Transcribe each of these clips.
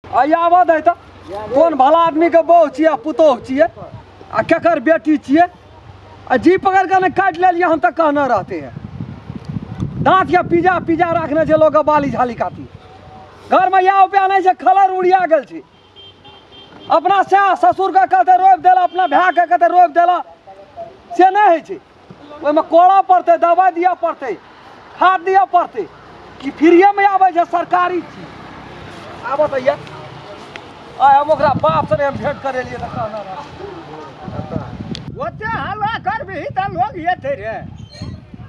आ आबऽ दै तऽ कोन भला आदमीके बहू छियै आ पुतोहु छियै आ केकर बेटी छियै। आ जी पकड़ के नहि काटि लेलियै हम तऽ कहने रहते हैं। दाँत या पिज्जा पिज्जा राखने छै लोकके बाली झाली काती। घरमे इएह उपाय नहि छै, खलर उड़िया गेल छै। अपना सएह ससुरके कहतै रोपि देला, अपना भायके कहतै रोपि देला, से नहि होइ छै। ओहिमे कोड़ऽ पड़तै, दबाइ दिअ पड़तै, खाद दिअ पड़तै। कि फ्रीएमे आबै छै सरकारी चीज। आबऽ तऽ यऽ आइ हम ओकरा बापसँ नहि हम भेंट करेलियै तऽ कहने रहै। ओते हल्ला करबिही तऽ लोग एतै रे।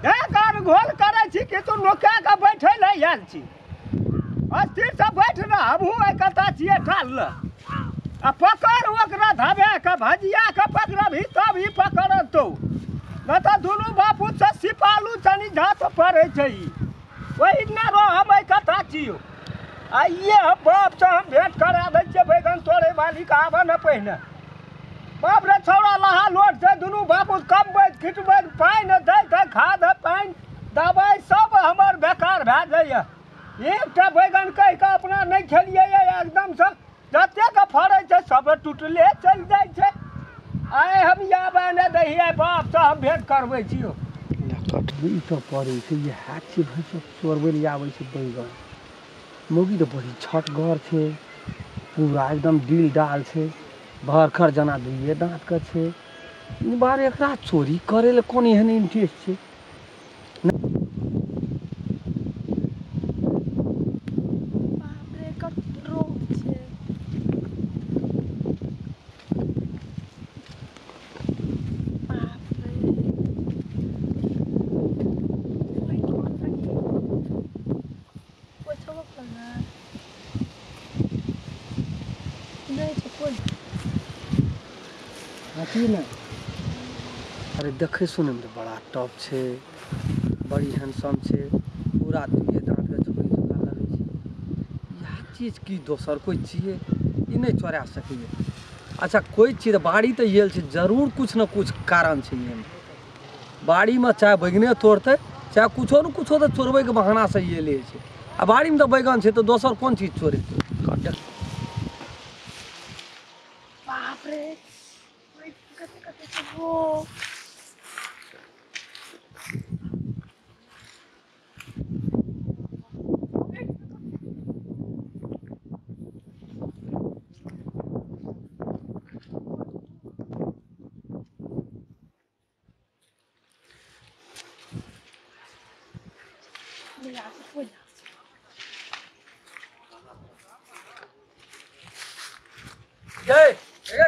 गार घोल करै छी कि तू नुका कऽ बैठै लए आयल छी। अस्थिरसँ बैठ ने, हमहूँ एहि कता छियै ठाढ़। आ पकड़ ओकरा धबे कऽ भजिया कऽ पकड़बही तब ही पकड़तौ, नहि तऽ दुनू बापूसँ सिपालू तनी झाँत पड़ै छै। ई ओहि दिना रह हम एहि कता छियौ। आइए हम बापसँ हम भेंट करा दै छियै बैगन तोड़ै वालीके। आबऽ ने पहिने। बाप रे छौड़ा लहा लोट छै, दुनू बापू कमबैत खिचबैत पानि दैत खाद पानि दबाइ सब हमर बेकार भए जाइए। एकटा बैगन कहि कऽ अपना नहि खेलियै एकदमसँ, जतेक फड़ै छै सब टुटले चलि जाइ छै। आइ हम आबऽ नहि दैहियै, बापसँ हम भेंट करबै छियौ। ई तऽ पड़ै छै इएह छियै भाइ सब चोरबै लए आबै छै बैगन। मौगी तऽ बड़ी छटगर छै, पूरा एकदम डील डाल छै, भरखर जना दुइए दाँतके छै। ई बार एकरा चोरी करै लए कोन एहन इंटरेस्ट छै? बाप रे कत रोग छै। बाप रे ओहि कोन लगी कोइ छबो करना नहि छै कोइ अथी ने। अरे देखै सुनैमे तऽ बड़ा टफ छै, बड़ी हैंडसम छै, पूरा दुइए दाँतके छोकरी जकाँ लगै छै। इएह चीज की दोसर कोइ छियै? ई नहि चोरा सकैए। अच्छा कोइ चीज बाड़ी तऽ आयल छै, जरूर कुछ ने कुछ कारण छै एहिमे। बाड़ीमे चाहे बैगने तोड़तै चाहे कुछो ने कुछो तऽ चोरबैके बहानासँ आयले छै। आ बाड़ीमे तऽ बैगन छै तऽ दोसर कोन चीज चोरेतै? बाप रे ओहि कते कते छै वो। जय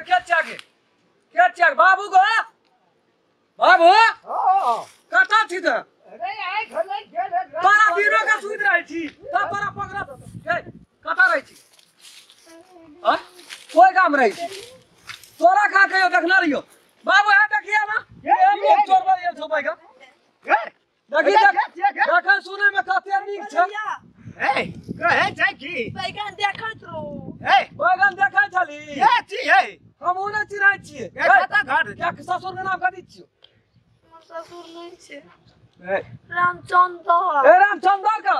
के चाके के चाक बाबू गो बाबू कतऽ छी तऽ? अरे आइ घरे गेल तोरा दिनो के सुति रहै छी तब तोरा पकड़ा जय कतऽ रहै छी? आ कोइ गाम रहै छी? तोरा कहाँ कहियो देखने रहियो? बाबू है देखिए ना, ये लोग चोरबै गेल छौ बैगन। देखी देखै सुनै में कते नीक छै। ए कहै छै की बैगन देखैत रहू। ए बैगन देखै छली? के छियै? हमहूँ नहि चिन्है छियै। ए कतऽ घर? के ससुर के नाम कथी छियौ? हमर ससुर नहि छै, ए रामचंद्र। ए रामचंद्र के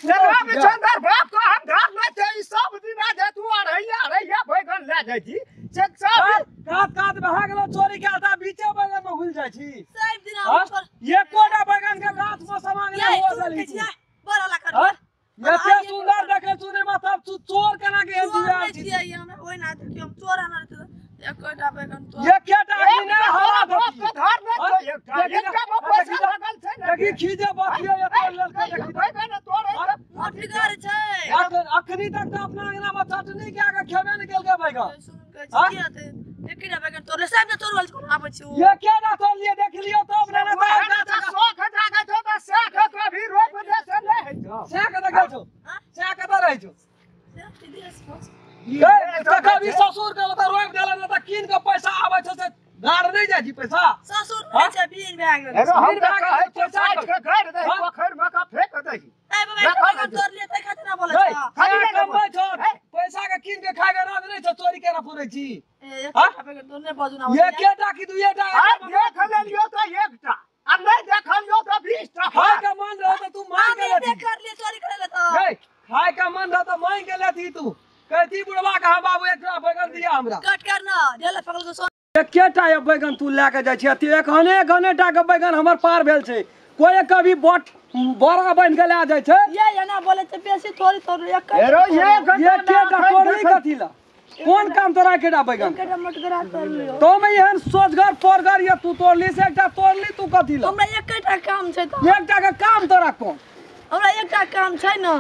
रामचंद्र बाप को हम घर नहि छै। ई सब दिना जे तू अरैया अरैया बैगन लए जाइ छी से सब कात कात भए गेलो चोरी के आता बीचे बैगन में घुलि जाइ छी। सब दिना हाँ? ओकर एकोटा बैगन के गाछ में समांग नहि हुआ देली तू। बड़ हल्ला कर। हाँ? एते सुंदर देखे सुने में तब तू चोर केना के चोर जुआल नहि छी? छियै हमरा, ओहि ना देखियौ हम चोर आनल तऽ एकोटा बैगन तोड़। एकेटा आदमी नहि हवा बाप देती। के घर नहि हाँ? छै एकटा, देखी एकटा में पैसा देखी लागल छै ने। देखी खीजे बतियो एते लड़का देखी। बैगन तोड़ै हाँ? मोटगर छै। अखनी तक तऽ अपना अंगना में चटनी के आगे खेबे नहि केलकै बैगन। सुन के हाँ? की हेतै? एकेटा बैगन तोड़ले सब ने तोड़ल छै, कोना आबै छै ओ? एकेटा तोड़लियै देख लियौ तब ने ने तब शौख जागे छौ तऽ सएह कभी रोपि दे से नहि होइ छौ। सएह कतऽ गेल छौ? हाँ? सएह कतऽ रहै छौ? से विदेश में छै। ए, तखन ई ससुर के ओतऽ रोपि देलक तऽ कीन के पैसा आबै छौ से गाड़ नहि जाइ छी पैसा? ससुर नहि छै, बीन भए गेल। एगो हम भीड़ तऽ भए गेल, कहै छियौ पैसा साइड के गाड़ि दही, हाँ? पोखरि मे कऽ फेंक दही। ए बाबा एकटा बैगन तोड़लियै तै खातिर ना बोलै नहीं, छौ। खाली खाली कमबै छौ, हे? पैसा के कीन के खाय के राज नहि छौ, चोरी केना पुरै छी? ए एकेटा बैगन तोड़ने बाजू ना। एकेटा कि दुइएटा? आ देख लेलियौ तऽ एकटा आ नहि देखलियौ तऽ 20टा। खाय के मन रहौ तऽ तू मांगि के हम लेती। एबे करलियै चोरी करै लए तऽ। गै, खाय के मन रहौ तऽ मांगि के लेती तू। कहती बुढ़वा कहा बाबू एकरा बैगन दिया हमरा कट कर ना ढेला पकड़ के सोन एकेटा ये बैगन तू लए के जाइ छी अथी एखने एखने टा के बैगन हमर पार भेल छै कोई कभी बट बड़ा बन के लए जाइ छै ये एना बोले छै बेसी थोड़ी थोड़ी एक एरो एक एकेटा तोड़ली कथी ला कोन काम तोरा एकेटा बैगन एकेटा मोटगरा तोड़ लियो तो में एहन सोचगर पोरगर ये तू तोड़ली से एकटा तोड़ली तू कथी ला हमरा एकेटा काम छै त एकटा के काम तोरा कोन हमरा एकटा काम छै ना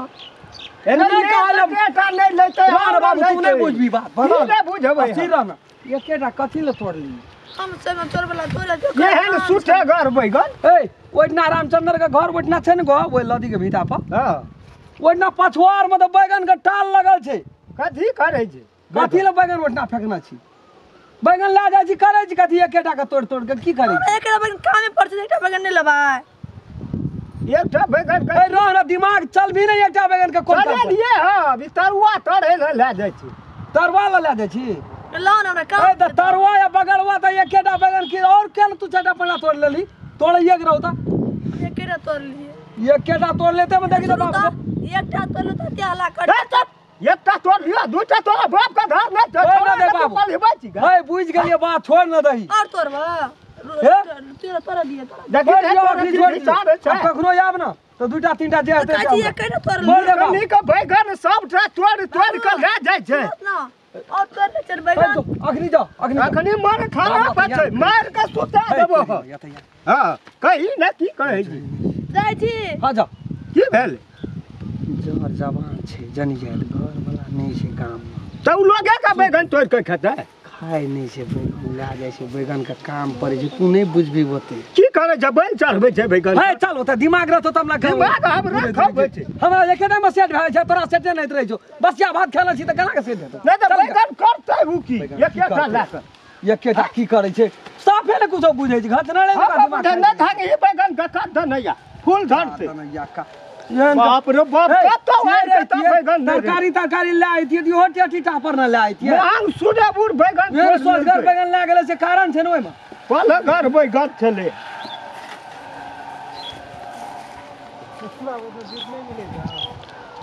नहीं कहलम एकेटा नहीं लेते रह बाबू तू नहीं बुझबी बात की नहीं बुझबै स्थिर रह ना एकेटा कथी ला तोड़ली हम से न तोड़ वाला तोड़ एहन सुटे घर बैगन ए ओहिना रामचंद्र के घर ओहिना छै ने गो ओहि नदी के भीता पर हां ओहिना पछुआर में तऽ बैगन के टाल लगल छै कथी करै छै कथी ला बैगन ओहिना फेकना छी बैगन लए जाइ छी करै छी कथी एकेटा के तोड़ तोड़ के की करै छी एकेटा बैगन कामे पर छै एकटा बैगन नहीं लेबै एकटा बैगन ए रह ना दिमाग चल भी नहीं एकटा बैगन के कोन चले लिए हां अभी तरुआ तोड़े ले लए जाइ छी तरुआ ला लए जाइ छी लाओ ना हमरा काम ए तऽ तरुआ या बगरवा तऽ एकेटा बैगन की और केन तू चारिटा पाँचटा तोड़ लेली तोड़ैये के रहौ तऽ एकेटा तोड़ लिए एकेटा तोड़ लेते में देखी तऽ बाप एकटा तोड़ लेते ते हल्ला कर एकटा तोड़ लियो दूटा तोड़ा बाप का धार नहीं छोड़ दे बाबू हे बुझ गेलिए बात छोड़ न दही और तोड़बा तेरा तोड़ दिए देखी कखनो आब ना तो दूटा तीनटा जे हेतै काची एकेटा तोड़ ले कनी के बैगन सबटा तोड़ तोड़ के ले जाइ छै ना और तोड़ ले चल बैगन अखनी जाओ अखनी अखनी मार खाना पछै मार के सुता देबो हां कही ना की कहै छी जाइ छी हां जा की भेल जर जवान छै जनी जाइत घर वाला नहीं छै गाम में त उ लोगे का बैगन तोड़ के खेतै खाय नहीं छै बैगन लए जाइ छै बैगन के काम पड़ै छै तू नहीं बुझबी ओते की करै छै बैल चढ़बै छै बैगन हे चल ओते दिमाग रहतो त हमरा दिमाग हमरा खबै छै हमरा एकेटा में सेट भए छै तोरा सेटे नहीं रहै छौ बसिया भात खेला छी त केना के सेट हेतौ नहीं त बैगन करतै उ की एकेटा लए के एकेटा की करै छै साफे ने कुछो बुझै छै घच न रे दिमाग नहीं थांगे ई बैगन के काट धनैया फूल धरतै धनैया का बाप रे बाप कतौ आइ के बैगन तरकारी तरकारी ले आइतियै इहो टेटी टापर न ले आइतियै मांग सुने बुर बैगन सोचगर बैगन ले गेलै से कारण छै ने ओहिमे पल घर बैगन छलै नहीं मिलेगा।